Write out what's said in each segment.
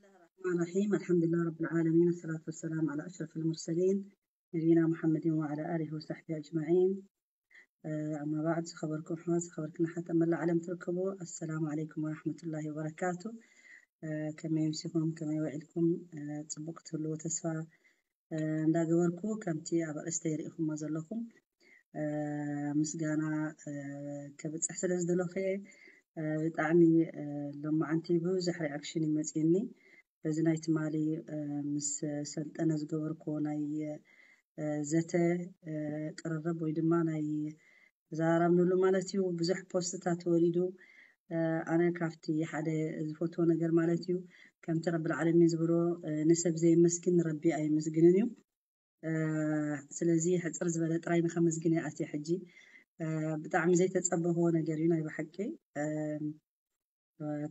الرحمن الرحيم. الحمد لله رب العالمين، والصلاة والسلام على أشرف المرسلين نبينا محمد وعلى آله وصحبه أجمعين. أما بعد، ዝኸበርኩም ኣሕዋት፣ ዝኸበርክን ኣሓት ኣብ መላእ ዓለም ትርከቡ፣ ኣሰላሙ ዓለይኩም ወራሕመቱላሂ ወበረካቱ። ከመይ ኣምሲኹም? ከመይ ውዒልኩም? ጽቡቕ ክትህልዉ ተስፋ እንዳገበርኩ፣ ከምቲ ኣብ ኣርእስተይ ርኢኹሞ ዘለኹም ምስጋና ከብፅሕ ስለ ዝደለኹ እየ። ብጣዕሚ ሎማዓንቲ ብዙሕ ሪኣክሽን ይመፅኒ። በዚ ናይ ትማሊ ምስ ሰልጠነ ዝገበርኩዎ ናይ ዘተ ቅርርብ ወይ ድማ ናይ ተዘራረብንሉ ማለት እዩ። ብዙሕ ፖስትታት ተወሪዱ። ኣነ ካብቲ ሓደ ዝፈትዎ ነገር ማለት እዩ፣ ከምቲ ረብል ዓለሚን ዝብሎ፣ ንሰብ ዘየመስግን ንረቢ ኣየመስግንን እዩ። ስለዚ ሕፅር ዝበለ ጥራይ ንኸመስግን እየ ኣትየ ሕጂ። ብጣዕሚ ዘይተፀበኽዎ ነገር እዩ ናይ ብሓቂ።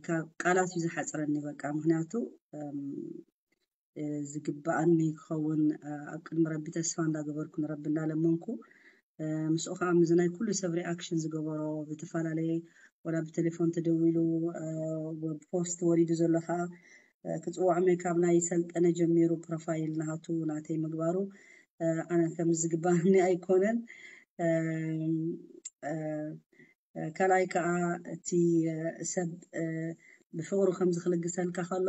ካብ ቃላት እዩ ዝሓፅረኒ በቃ፣ ምክንያቱ ዝግበኣኒ ክኸውን ኣብ ቅድሚ ረቢ ተስፋ እንዳገበርኩ ንረቢ እንዳለመንኩ፣ ምስኡ ከዓ ምስዚ ናይ ኩሉ ሰብ ሪኣክሽን ዝገበሮ ብተፈላለየ፣ ወላ ብቴሌፎን ተደዊሉ፣ ፖስት ወሪዱ ዘሎ ከዓ ክፅውዖም እየ። ካብ ናይ ሰልጠነ ጀሚሩ ፕሮፋይል ናቱ ናተይ ምግባሩ ኣነ ከም ዝግባኣኒ ኣይኮነን። ካልኣይ ከዓ እቲ ሰብ ብፍቕሩ ከም ዝክልግሰልካ ከሎ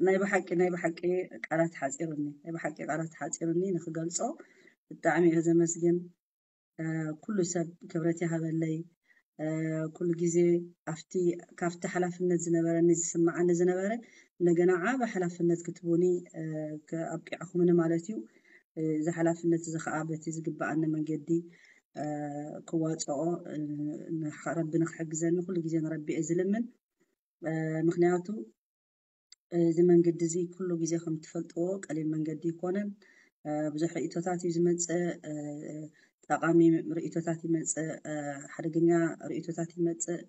ናይ ብሓቂ ናይ ብሓቂ ቃላት ሓፂሩኒ፣ ናይ ብሓቂ ቃላት ሓፂሩኒ ንክገልፆ። ብጣዕሚ እየ ዘመስግን ኩሉ ሰብ፣ ክብረት ይሃበለይ። ኩሉ ግዜ ኣብቲ ካብቲ ሓላፍነት ዝነበረኒ ዝስማዓኒ ዝነበረ እንደገና ዓቢ ሓላፍነት ክትቡኒ ኣብቂዕኹምኒ ማለት እዩ። እዚ ሓላፍነት እዚ ከዓ በቲ ዝግበኣኒ መንገዲ ክዋፅኦ ረቢ ንክሕግዘኒ ኩሉ ግዜ ንረቢ እየ ዝልምን። ምክንያቱ እዚ መንገዲ እዚ ኩሉ ግዜ ከም ትፈልጥዎ ቀሊል መንገዲ ይኮነን። ብዙሕ ርእቶታት እዩ ዝመፅእ። ጠቃሚ ርእቶታት ይመፅእ፣ ሓደገኛ ርእቶታት ይመፅእ።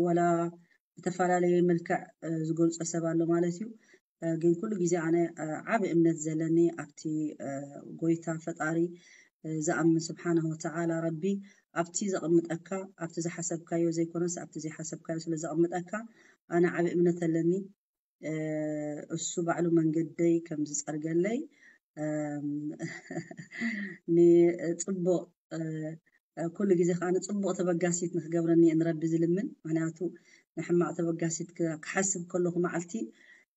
ወላ ብተፈላለየ መልክዕ ዝገልፆ ሰብ ኣሎ ማለት እዩ። ግን ኩሉ ግዜ ኣነ ዓቢ እምነት ዘለኒ ኣብቲ ጎይታ ፈጣሪ ዝኣምን ስብሓንሁ ወተዓላ ረቢ ኣብቲ ዘቕምጠካ፣ ኣብቲ ዝሓሰብካዮ ዘይኮነስ ኣብቲ ዘይሓሰብካዮ ስለ ዘቕምጠካ ኣነ ዓቢ እምነት ኣለኒ። እሱ ባዕሉ መንገደይ ከም ዝጸርገለይ ንጽቡቕ ኩሉ ግዜ ከዓ ንጽቡቕ ተበጋሲት ንክገብረኒ ንረቢ ዝልምን። ምክንያቱ ንሕማቕ ተበጋሲት ክሓስብ ከለኹ መዓልቲ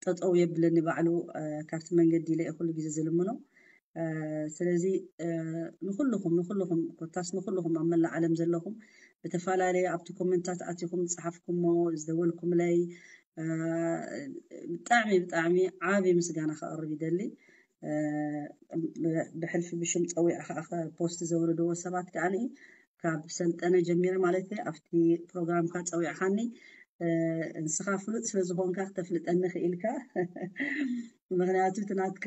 ጠጠው የብለኒ ባዕሉ። ካብቲ መንገዲ ኢለ ኩሉ ግዜ ዝልምኖ። ስለዚ ንኩልኹም ንኩልኹም ኮታስ ንኩልኹም ኣብ መላእ ዓለም ዘለኹም ብተፈላለየ ኣብቲ ኮመንታት ኣቲኹም ዝፀሓፍኩሞ ዝደወልኩምለይ ብጣዕሚ ብጣዕሚ ዓብዪ ምስጋና ከቕርብ ይደሊ። ብሕልፊ ብሽም ፀዊዐ ከዓ ፖስት ዘውረድዎ ሰባት ከዓ ካብ ሰልጠነ ጀሚረ ማለት ኣብቲ ፕሮግራምካ ፀዊዕካኒ ንስኻ ፍሉጥ ስለ ዝኾንካ ክተፍልጠኒ ክኢልካ። ምክንያቱ እቲ ናትካ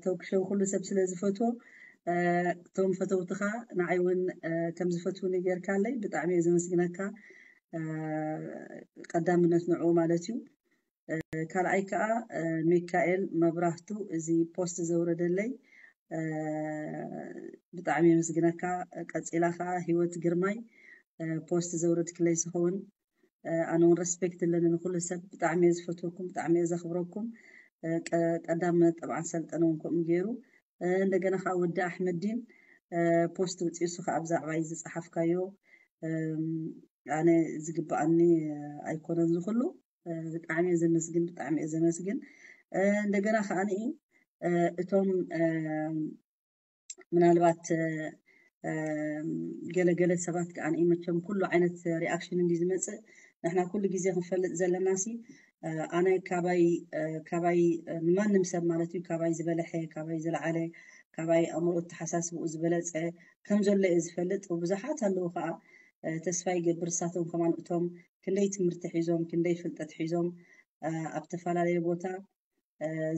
ቶክ ሾው ኩሉ ሰብ ስለ ዝፈትዎ እቶም ፈተውትኻ ንዓይ እውን ከም ዝፈትውኒ ጌርካለይ ብጣዕሚ እየ ዘመስግነካ። ቀዳምነት ንዑ ማለት እዩ። ካልኣይ ከዓ ሚካኤል መብራህቱ እዚ ፖስት ዘውረደለይ ብጣዕሚ የመስግነካ። ቀፂላ ከዓ ህይወት ግርማይ ፖስት ዘውረድክለይ ዝኸውን ኣነ እውን ሬስፔክት ኣለኒ ንኩሉ ሰብ። ብጣዕሚ እየ ዝፈትወኩም፣ ብጣዕሚ እየ ዘኽብረኩም። ቀዳምነት ጠብዓን ሰልጠነ እውን ከምኡ ገይሩ። እንደገና ከዓ ወዲ ኣሕመዲን ፖስት ውፅኡ እሱ ከዓ ብዛዕባይ ዝፀሓፍካዮ ኣነ ዝግበኣኒ ኣይኮነን ዝኩሉ። ብጣዕሚ እየ ዘመስግን፣ ብጣዕሚ እየ ዘመስግን። እንደገና ከዓ እቶም ምናልባት ገለገለ ሰባት ከዓ መቸም ኩሉ ዓይነት ሪኣክሽን እንዲ ዝመፅእ ንሕና ኩሉ ግዜ ክንፈልጥ ዘለና ሲ ኣነ ካባይ ካባይ ንማንም ሰብ ማለት እዩ ካባይ ዝበለሐ ካባይ ዝለዓለ ካባይ ኣእምሮ ኣተሓሳስብኡ ዝበለፀ ከም ዘሎ እየ ዝፈልጥ። ብዙሓት ኣለዉ ከዓ ተስፋ ይገብር እሳቶም ከማን እቶም ክንደይ ትምህርቲ ሒዞም ክንደይ ፍልጠት ሒዞም ኣብ ተፈላለየ ቦታ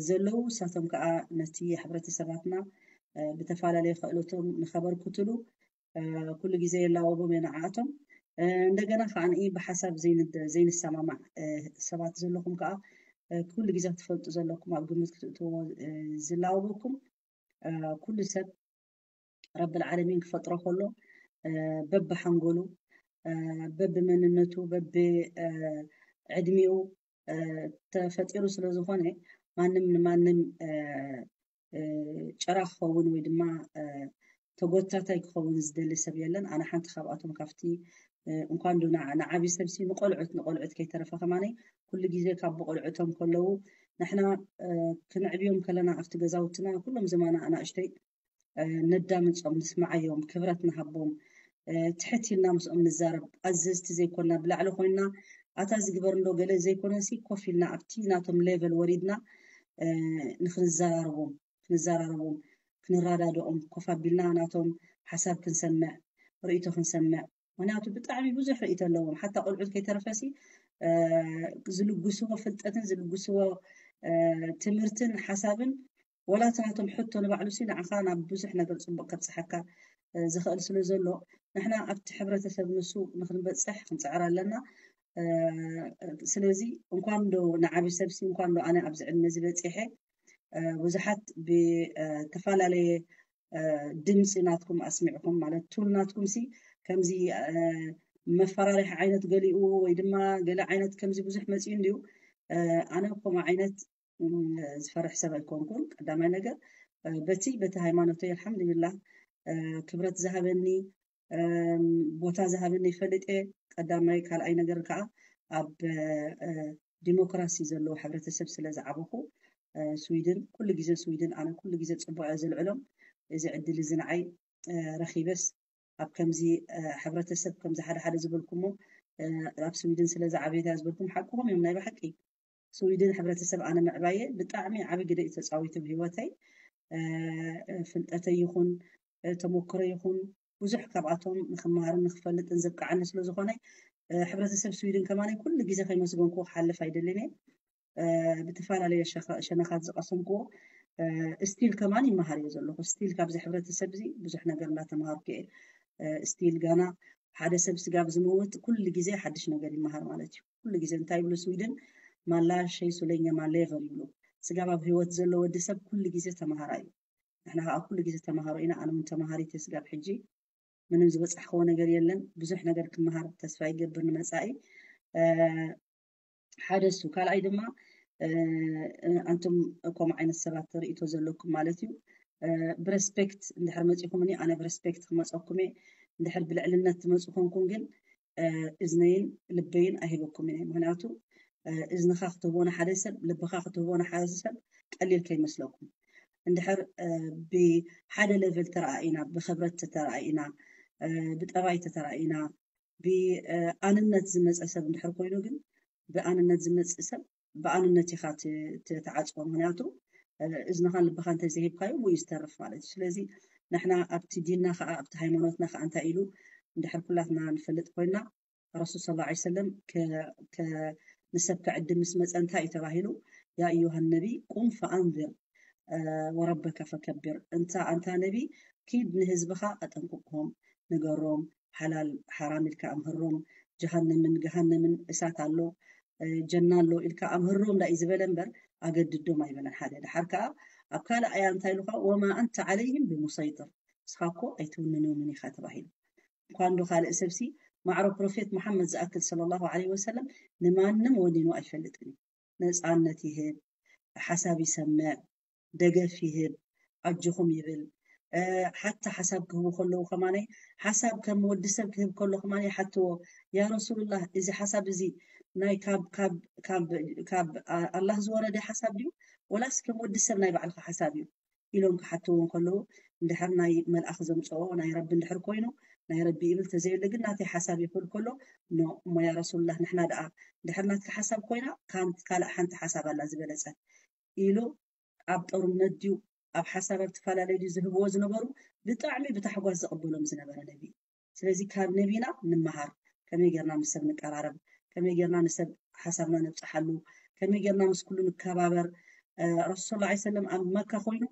ዘለዉ እሳቶም ከዓ ነቲ ሕብረተሰባትና ብተፈላለየ ክእለቶም ንኸበርክትሉ ኩሉ ግዜ የላወቦም እየ ንዓኣቶም። እንደገና ከዓ ብሓሳብ ዘይንሰማማዕ ሰባት ዘለኹም ከዓ ኩሉ ግዜ ክትፈልጡ ዘለኩም ኣብ ግምት ክትእትዎ ዝላወበኩም ኩሉ ሰብ ረብል ዓለሚን ክፈጥሮ ከሎ በብሓንጎሉ በብመንነቱ በብዕድሚኡ ተፈጢሩ ስለ ዝኾነ ማንም ንማንም ጭራ ክኸውን ወይ ድማ ተጎታታይ ክኸውን ዝደሊ ሰብ የለን። ኣነ ሓንቲ ካብኣቶም ካብቲ እንኳን ዶ ንዓብይ ሰብሲ ንቆልዑት ንቆልዑት ከይተረፈ ከማነይ ኩሉ ግዜ ካብ ብቆልዑቶም ከለዉ ንሕና ክንዕብዮም ከለና ኣብቲ ገዛውትና ኩሎም ዘማና ኣናእሽተይ ነዳምፆም፣ ንስምዓዮም፣ ክብረት ንሃቦም፣ ትሕት ኢልና ምስኦም ንዛረብ፣ ኣዘዝቲ ዘይኮና ብላዕሊ ኮይና ኣታ ዝግበር እንዶ ገለ ዘይኮነሲ ኮፍ ኢልና ኣብቲ ናቶም ሌቨል ወሪድና ንክንዘራረቦም ክንዘራረቦም ክንረዳድኦም ኮፍ ኣቢልና ናቶም ሓሳብ ክንሰምዕ ርእይቶ ክንሰምዕ ምክንያቱ ብጣዕሚ ብዙሕ ርእይቶ ኣለዎም ሓታ ቆልዑት ከይተረፈሲ ዝልግስዎ ፍልጠትን ዝልግስዎ ትምህርትን ሓሳብን ወላ እቲ ናቶም ሕቶ ንባዕሉ ሲ ንዓኻ ናብ ብዙሕ ነገር ፅቡቅ ከብፅሐካ ዝኽእል ስለ ዘሎ ንሕና ኣብቲ ሕብረተሰብ ንሱ ንክንበፅሕ ክንፅዕር ኣለና። ስለዚ እንኳን ዶ ንዓብይ ሰብሲ እንኳን ዶ ኣነ ኣብዚ ዕድመ እዚ በፂሐ ብዙሓት ብተፈላለየ ድምፂ ናትኩም ኣስሚዕኩም ማለት ቱል ናትኩም ሲ ከምዚ መፈራርሒ ዓይነት ገሊኡ ወይ ድማ ገለ ዓይነት ከምዚ ብዙሕ መፂኡ እንድዩ ኣነ ከምኡ ዓይነት ዝፈርሕ ሰብ ኣይኮንኩን ቀዳማይ ነገር በቲ በቲ ሃይማኖተይ ኣልሓምዱሊላህ ክብረት ዝሃበኒ ቦታ ዝሃበኒ ይፈልጥ እየ ቀዳማይ ካልኣይ ነገር ከዓ ኣብ ዲሞክራሲ ዘለዎ ሕብረተሰብ ስለ ዝዓበኹ ስዊድን ኩሉ ግዜ ስዊድን ኣነ ኩሉ ግዜ ፅቡቅ እየ ዘልዕሎም እዚ ዕድል እዚ ንዓይ ረኪበስ ኣብ ከምዚ ሕብረተሰብ ከምዚ ሓደ ሓደ ዝበልኩሞ ኣብ ስዊድን ስለ ዝዓበየት እያ ዝበልኩም ሓቅኹም እዮም ናይ ብሓቂ ስዊድን ሕብረተሰብ ኣነ ምዕባየ ብጣዕሚ ዓቢ ግደ እዩ ተፃዊቱ ብህይወተይ ፍልጠተይ ይኹን ተሞክሮ ይኹን ብዙሕ ካብኣቶም ንክመሃርን ንክፈልጥን ዘብቅዓኒ ስለዝኾነ ሕብረተሰብ ስዊድን ከማን ኩሉ ግዜ ከይመስገንኩ ክሓልፍ ኣይደልን እየ ብተፈላለየ ሸነኻት ዝቀሰምክዎ ስቲል ከማን ይመሃር እየ ዘለኹ ስቲል ካብዚ ሕብረተሰብ እዚ ብዙሕ ነገር እንዳተምሃርኩ እየ ስቲል ጋና ሓደ ሰብ ስጋብ ዝመውት ኩሉ ግዜ ሓድሽ ነገር ይመሃር ማለት እዩ ኩሉ ግዜ እንታይ ይብሉ ስዊድን ማላ ሸይ ሱለኛ ማሌቨር ይብሉ ስጋብ ኣብ ህይወት ዘሎ ወዲ ሰብ ኩሉ ግዜ ተምሃራ እዩ ንሕና ከዓ ኩሉ ግዜ ተምሃሮ ኢና ኣነ እውን ተምሃሪት እየ ስጋብ ሕጂ ምንም ዝበፃሕክዎ ነገር የለን ብዙሕ ነገር ክመሃር ተስፋ ይገብር ንመፃኢ ሓደ እሱ ካልኣይ ድማ ኣንቱም ከምኡ ዓይነት ሰባት ርእቶ ዘለኩም ማለት እዩ ብረስፔክት እንድሕር መፂኹምኒ ኣነ ብረስፔክት ክመፀኩም እየ እንድሕር ብልዕልነት ትመፁ ኮንኩም ግን እዝነይን ልበይን ኣይህበኩም እየ ምክንያቱ እዝንኻ ክትህቦ ንሓደ ሰብ ልብኻ ክትህቦ ንሓደ ሰብ ቀሊል ከይመስለኩም እንድሕር ብሓደ ሌቨል ተረኣኢና ብክብረት ተተረኣኢና ብጠባይ ተተረኣኢና ብኣንነት ዝመፀ ሰብ እንድሕር ኮይኑ ግን ብኣንነት ዝመፅእ ሰብ ብኣንነት ኢኻ ትዓፅቦ ምክንያቱ እዝንኻን ልብኻ እንተዘይሂብካዮ ብኡ ዝተርፍ ማለት እዩ ስለዚ ንሕና ኣብቲ ዲንና ከዓ ኣብቲ ሃይማኖትና ከዓ እንታይ ኢሉ እንድሕር ኩላትና ንፈልጥ ኮይና ረሱል ስ ሰለም ንሰብ ከዕድም ምስ መፀ እንታይ እዩ ተባሂሉ ያ ኣዩሃ ነቢ ቁም ፈኣንዝር ወረበከ ፈከብር እንታ ኣንታ ነቢ ኪድ ንህዝብኻ ኣጠንቅቅሆም ንገሮም ሓላል ሓራም ኢልካ ኣምህሮም ጀሃነምን ገሃነምን እሳት ኣሎ ጀና ኣሎ ኢልካ ኣምህሮም ዳእዩ ዝበለ እምበር ኣገድዶም ኣይበለን ሓደ ድሓር ከዓ ኣብ ካልእ ኣያ እንታይ ኢሉካ ወማ ኣንተ ዓለይህም ብሙሰይጥር ንስኻ እኮ ኣይትውንኖምን ኢኻ ተባሂሉ እንኳን ዶ ካልእ ሰብሲ ማዕሮ ፕሮፌት መሓመድ ዝኣክል صلى الله عليه وسلم ንማንም ወኒኑ ኣይፈልጥን እዩ ነፃነት ይህብ ሓሳብ ይሰምዕ ደገፍ ይህብ ኣጆኹም ይብል ሓታ ሓሳብ ክህቡ ከለዉ ከማነይ ሓሳብ ከም ወዲ ሰብ ክህብ ከሎ ከማነይ ሓትዎ ያ ረሱሉላህ እዚ ሓሳብ እዚ ናይ ካብ ካብ ካብ ካብ ኣላህ ዝወረደ ሓሳብ ድዩ ወላስ ከም ወዲ ሰብ ናይ ባዕልካ ሓሳብ እዩ ኢሎም ክሓትዎ እንከለዉ እንድሕር ናይ መልኣኽ ዘምፅኦ ናይ ረቢ እንድሕር ኮይኑ ናይ ረቢ ይብል ተዘየለ ግን ናተይ ሓሳብ ይኽእል ከሎ ኖ እሞ ያ ረሱሉላህ ንሕና ደኣ እንድሕር ናትካ ሓሳብ ኮይና ካልእ ሓንቲ ሓሳብ ኣላ ዝበለፀት ኢሉ ኣብ ጦርነት ድዩ ኣብ ሓሳብ ኣብ ተፈላለዩ ድዩ ዝህብዎ ዝነበሩ ብጣዕሚ ብታሕጓስ ዝቕበሎም ዝነበረ ነቢ ስለዚ ካብ ነቢና ንምሃር ከመይ ጌርና ምስ ሰብ ንቀራረብ ከመይ ጌርና ንሰብ ሓሳብና ነብፅሓሉ ከመይ ጌርና ምስ ኩሉ ንከባበር ረሱል ላ ሰለም ኣብ መካ ኮይኑ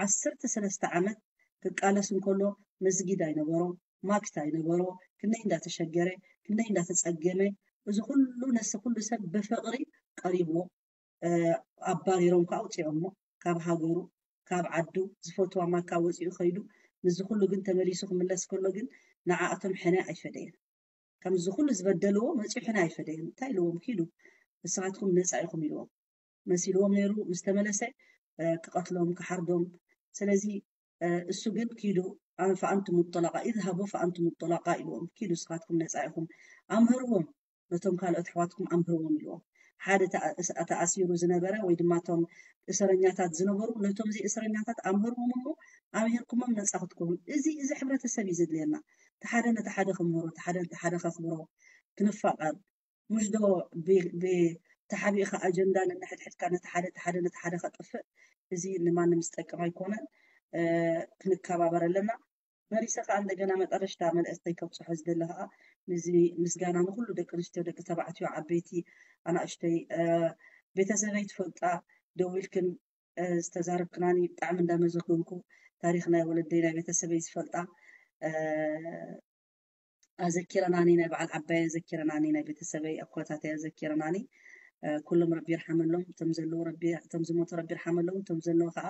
ዓሰርተ ሰለስተ ዓመት ክቃለስ እንከሎ መስጊድ ኣይነበሮ ማክት ኣይነበሮ ክንደይ እንዳተሸገረ ክንደይ እንዳተፀገመ እዚ ኩሉ ነዚ ኩሉ ሰብ ብፍቕሪ ቀሪብዎ ኣባሪሮም ከዓ ኣውፅኦሞ ካብ ሃገሩ ካብ ዓዱ ዝፈትዋ ማካ ወፂኡ ከይዱ ምስዚ ኩሉ ግን ተመሊሱ ክምለስ ከሎ ግን ንዓኣቶም ሕነ ኣይፈደየን ከምዚ ኩሉ ዝበደልዎ መፂሑ ናይ ፈደየን እንታይ ኢልዎም? ኪዱ ንስኻትኩም ነፃ ኢኹም ኢልዎም። መሲልዎም ነይሩ። ምስ ተመለሰ ክቐትሎም ክሓርዶም። ስለዚ እሱ ግን ኪዱ ፈኣንቱም ጦላቃ ኢዝሃቡ ፈኣንቱም ጦላቃ ኢልዎም። ኪዱ ንስኻትኩም ነፃ ኢኹም። ኣምህርዎም፣ ነቶም ካልኦት ኣሕዋትኩም ኣምህርዎም ኢልዎም። ሓደ ተኣሲሩ ዝነበረ ወይ ድማ እቶም እስረኛታት ዝነበሩ ነቶም ዘይእስረኛታት ኣምህርዎም እሞ ኣምሂርኩሞም ነፃ ክትኮኑ። እዚ እዚ ሕብረተሰብ እዩ ዘድልየና። ተሓደ ነተሓደ ክምህሮ፣ ተሓደ ነተሓደ ከኽብሮ፣ ክንፋቐር። ሙሽ ዶ ተሓቢእካ ኣጀንዳ ነንሕድሕድካ ነተሓደ ተሓደ ነተሓደ ከጥፍእ? እዚ ንማንም ዝጠቅም ኣይኮነን። ክንከባበር ኣለና። መሪሰ ከዓ እንደገና መጠረሽታ መልእክተይ ከብፅሖ ዝደለ ከዓ ምስዚ ምስጋና ንኩሉ ደቂ ኣንስትዮ ደቂ ተባዕትዮ ዓበይቲ ኣናእሽተይ ቤተሰበይ ትፈልጣ ደዊልክን ዝተዛረብክናኒ ብጣዕሚ እንዳመዘገንኩ ታሪክ ናይ ወለደይ ናይ ቤተሰበይ ዝፈልጣ ኣዘኪረናኒ ናይ በዓል ዓባይ ኣዘኪረናኒ ናይ ቤተሰበይ ኣኮታተይ ኣዘኪረናኒ። ኩሎም ረቢ ይርሓመሎም። እቶም ዘለዉ ረቢ እቶም ዝሞቱ ረቢ ይርሓመሎም። እቶም ዘለዉ ከዓ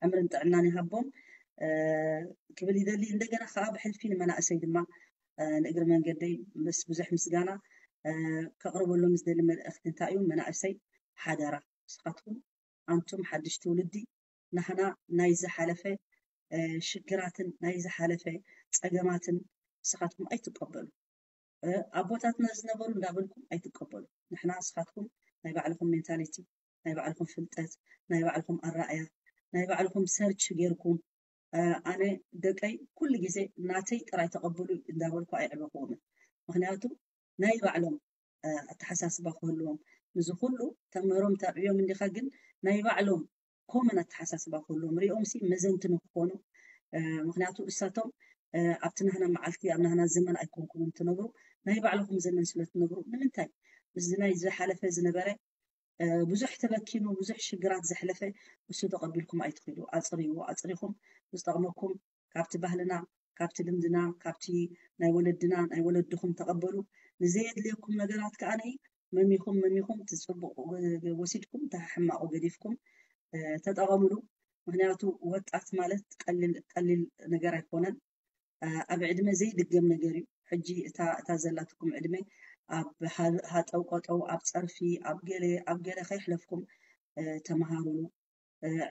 ዕምርን ጥዕናን ይሃቦም ክብል ይደሊ። እንደገና ከዓ ብሕልፊ ንመናእሰይ ድማ ንእግሪ መንገደይ ምስ ብዙሕ ምስጋና ከቕርበሎም ዝደሊ መልእኽቲ እንታይ እዩ? መናእሰይ ሓደራ ንስኻትኩም ኣንቱም ሓድሽ ትውልዲ ናህና ናይ ዝሓለፈ ሽግራትን ናይ ዝሓለፈ ፀገማትን ንስኻትኩም ኣይትቀበሉ። ኣቦታትና ዝነበሩ እንዳበልኩም ኣይትቀበሉ። ንሕና ንስኻትኩም ናይ ባዕልኹም ሜንታሊቲ፣ ናይ ባዕልኹም ፍልጠት፣ ናይ ባዕልኹም ኣራእያ፣ ናይ ባዕልኹም ሰርች ጌርኩም ኣነ ደቀይ ኩሉ ግዜ ናተይ ጥራይ ተቐብሉ እንዳበልኩ ኣይዕበኽዎምን። ምክንያቱ ናይ ባዕሎም ኣተሓሳስባ ክህልዎም፣ ንዚ ኩሉ ተምህሮም ተዕብዮም እንዲኻ፣ ግን ናይ ባዕሎም ኮመን ኣተሓሳስባ ክህልዎም ሪኦም ሲ መዘንትኒ ክኾኑ። ምክንያቱ እሳቶም ኣብቲ ናህና መዓልቲ ኣብ ናህና ዘመን ኣይኮንኩምን ትነብሩ፣ ናይ ባዕልኹም ዘመን ስለ ትነብሩ። ንምንታይ ምስዚ ናይ ዝሓለፈ ዝነበረ ብዙሕ ተበኪኑ ብዙሕ ሽግራት ዘሕለፈ እሱ ተቐቢልኩም ኣይትኽእሉ። ኣፅርይዎ፣ ኣፅሪኹም ዝጠቕመኩም ካብቲ ባህልና ካብቲ ልምድና ካብቲ ናይ ወለድና ናይ ወለድኹም ተቐበሉ። ንዘየድልየኩም ነገራት ከዓ መሚኹም መሚኹም ትፅቡቕ ወሲድኩም ተሕማቑ ገዲፍኩም ተጠቐምሉ። ምክንያቱ ወጣት ማለት ቀሊል ነገር ኣይኮነን። ኣብ ዕድመ ዘይድገም ነገር እዩ። ሕጂ እታ እታ ዘላትኩም ዕድመ ኣብ ሃጠው ቀጠው ኣብ ፀርፊ ኣብ ገለ ኣብ ገለ ከይሕለፍኩም ተመሃሩሉ፣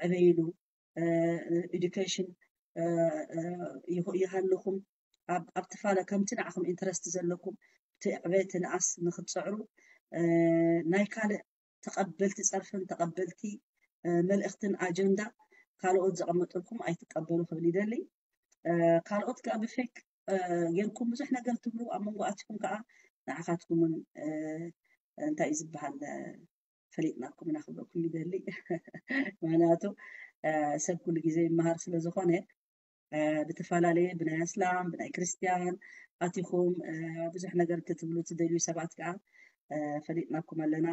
ዕበይሉ፣ ኤዱኬሽን ይሃልኹም ኣብ ትፋለ ከምቲ ንዓኹም ኢንትረስት ዘለኩም ትዕበ ትንኣስ ንክትፅዕሩ ናይ ካልእ ተቐበልቲ ፀርፍን ተቐበልቲ መልእኽትን ኣጀንዳ ካልኦት ዘቐመጥልኩም ኣይትቀበሉ ክብል ይደሊ። ካልኦት ከዓ ብፌክ ጌርኩም ብዙሕ ነገር ትብሉ ኣብ መንጎ ኣትኩም ከዓ ንዓኻትኩም እውን እንታይ እዩ ዝበሃል ፈሊጥናኩም ኢና ክብለኩም ይደሊ። ምክንያቱ ሰብ ኩሉ ግዜ ይመሃር ስለዝኾነ ብተፈላለየ ብናይ ኣስላም ብናይ ክርስትያን ኣቲኹም ብዙሕ ነገር ክትብሉ ትደልዩ ሰባት ከዓ ፈሊጥናኩም ኣለና።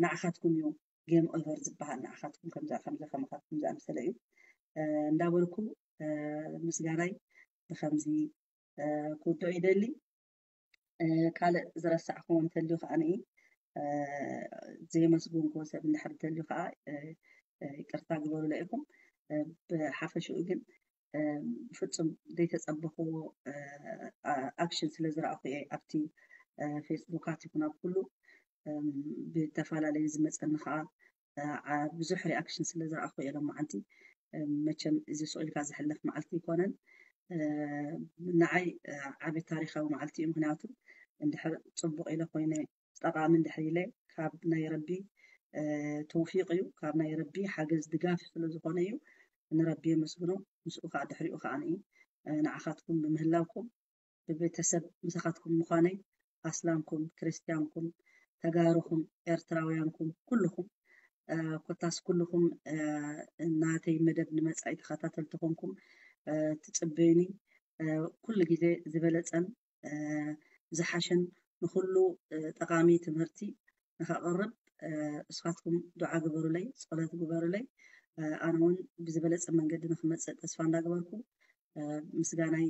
ንዓኻትኩም እዩ ጌም ኦቨር ዝበሃል። ንዓኻትኩም ከምዚ ከምዚ ከማኻትኩም ዝኣምሰለ እዩ እንዳበልኩ ምስጋናይ ብከምዚ ክውድኦ ይደሊ። ካልእ ዝረሳዕኩዎ እንተልዩ ከዓ ንኢ ዘየመስጉንኩዎ ሰብ እንድሕር እንተልዩ ከዓ ይቅርታ ግበሩለ ኢኹም። ብሓፈሽኡ ግን ፍጹም ዘይተጸበኽዎ ኣክሽን ስለ ዝረኣኹ እየ ኣብቲ ፌስቡካት ይኹን ኣብ ኩሉ ብተፈላለየ ዝመጸኒ ከዓ ብዙሕ ሪኣክሽን ስለ ዝረኣኹ እየ ሎማዓንቲ። መቸም እዚ ስቕ ኢልካ ዝሕለፍ መዓልቲ ኣይኮነን። ንዓይ ዓቢ ታሪኻዊ መዓልቲ እዩ። ምክንያቱ እንድሕር ጽቡቕ ኢለ ኮይነ ጠቓሚ እንድሕር ኢለ ካብ ናይ ረቢ ተውፊቕ እዩ፣ ካብ ናይ ረቢ ሓገዝ ድጋፍ ስለ ዝኾነ እዩ። ንረቢ የመስግኖ። ምስኡ ከዓ ድሕሪኡ ከዓ ንኢ ንዓኻትኩም ብምህላውኩም ብቤተሰብ ምሳኻትኩም ምዃነይ ኣስላምኩም፣ ክርስትያንኩም፣ ተጋሩኹም፣ ኤርትራውያንኩም ኩልኹም ኮታስ ኩልኹም ናተይ መደብ ንመጻኢ ተኸታተልቲ ኮንኩም ትጽበዩኒ። ኩሉ ግዜ ዝበለጸን ዝሓሸን ንኹሉ ጠቓሚ ትምህርቲ ንኸቕርብ እስኻትኩም ዱዓ ግበሩለይ፣ ጸሎት ግበሩለይ። ኣነ እውን ብዝበለጸ መንገዲ ንክመጽእ ተስፋ እንዳገበርኩ ምስጋናይ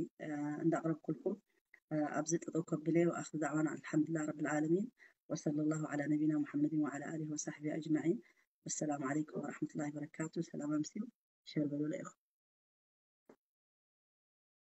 እንዳቕረብኩልኩም ኣብዚ ጠጠው ከብለ ወኣኽር ዳዕዋና ኣልሓምዱሊላህ ረብል ዓለሚን ወሰለ ላሁ ዓላ ነቢና ሙሐመድን ወዓላ ኣሊሂ ወሳሕቢ ኣጅማዒን። ወሰላሙ ዓለይኩም ወረሕመቱላሂ ወበረካቱ። ሰላም ኣምስዩ። ሸር በሉለ ኢኹም።